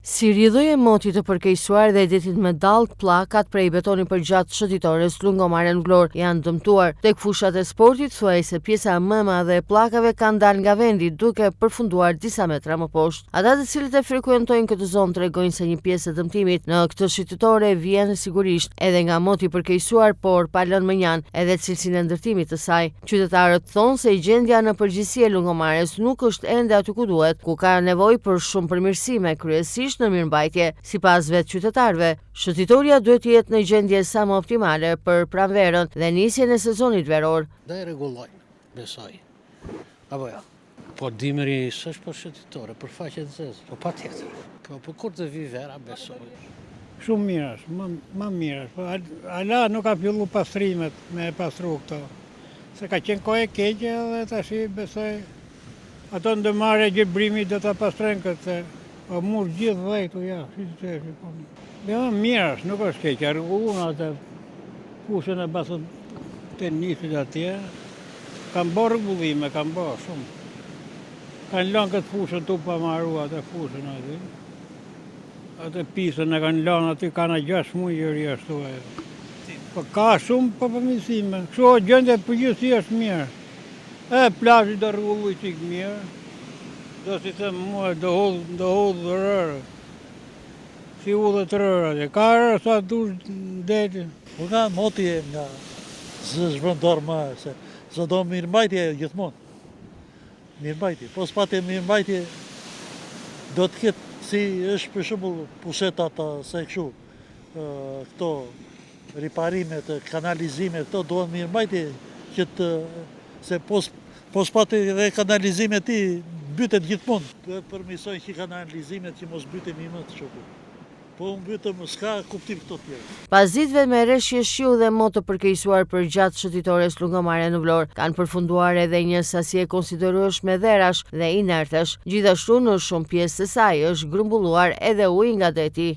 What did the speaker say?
Si rrjedhojë e motit të përkeqësuar dhe detit me dallgë, pllakat prej betoni përgjatë shëtitores Lungomare në Vlorë janë dëmtuar. Tek fushat e sportit, thuajse pjesa më e madhe e pllakave kanë dalë nga vendi, duke përfunduar disa metra më poshtë. Ata të cilët e frekuentojnë këtë zonë tregojnë se një pjesë e dëmtimit në këtë shëtitore vjen sigurisht edhe nga moti i përkeqësuar, por pa lënë mënjanë edhe cilësinë e ndërtimit të saj. Qytetarët thonë se gjendja në përgjithësi e Lungomares nuk është ende aty ku duhet, ku ka nevojë për shumë përmirësime, kryesisht në mirëmbajtje. Sipas vetë qytetarëve, shëtitorja duhet të jetë në gjendje sa më optimale për pranverën dhe nisjen e sezonit veror. Do e rregullojnë, besoj. Apo jo. Po dimri s'është për shëtitore, për faqe të zezë, po patjetër. Po, po kur të vi vera, besoj. Shumë mirë është, më, më mirë është. Po, ala nuk ka fillu pastrimet me e pastru këto. Se ka qenë kohë e keqe dhe tashi besoj ato ndërmarrje gjelbërimi do ta pastrojnë këtë se po mur gjithë dhe këtu ja, si të të po. Jo, mirë është, nuk është keq, e rregullun atë fushën e basët tenisit atje. Kanë bo rregullime, kanë bo shumë. Kanë lënë këtë fushën tu pa maru atë fushën aty. Atë pistën e kanë lënë aty, kanë 6 muaj që rri ashtu ajo. Po ka shumë për përmirësime. Kështu gjendja përgjithësi është mirë. E plazhi do rregullu çik mirë. Do si them mua, do hudh, do hudh rërë. Si hudhet rërë atje. Ka rërë sa dush në det. Po nga moti e nga s'vën dorë më, se se do mirëmbajtje gjithmonë. Mirëmbajtje. Po s'pati mirëmbajtje, do të ketë si është për shembull pusetat se kështu, këto riparimet, kanalizimet, këto duhen mirëmbajtje që të, se po, po s'pati dhe kanalizime ti, mbytet gjithmonë. Duhet përmirësojnë që kanalizimet që mos mbytemi më të shoku. Po u mbytëm, s'ka kuptim këto tjera. Pas ditëve me reshje shiu dhe mot të përkeqësuar përgjatë shëtitores Lungomare në Vlorë, kanë përfunduar edhe një sasi e konsiderueshme dherash dhe inertesh. Gjithashtu në shumë pjesë të saj është grumbulluar edhe ujë nga deti.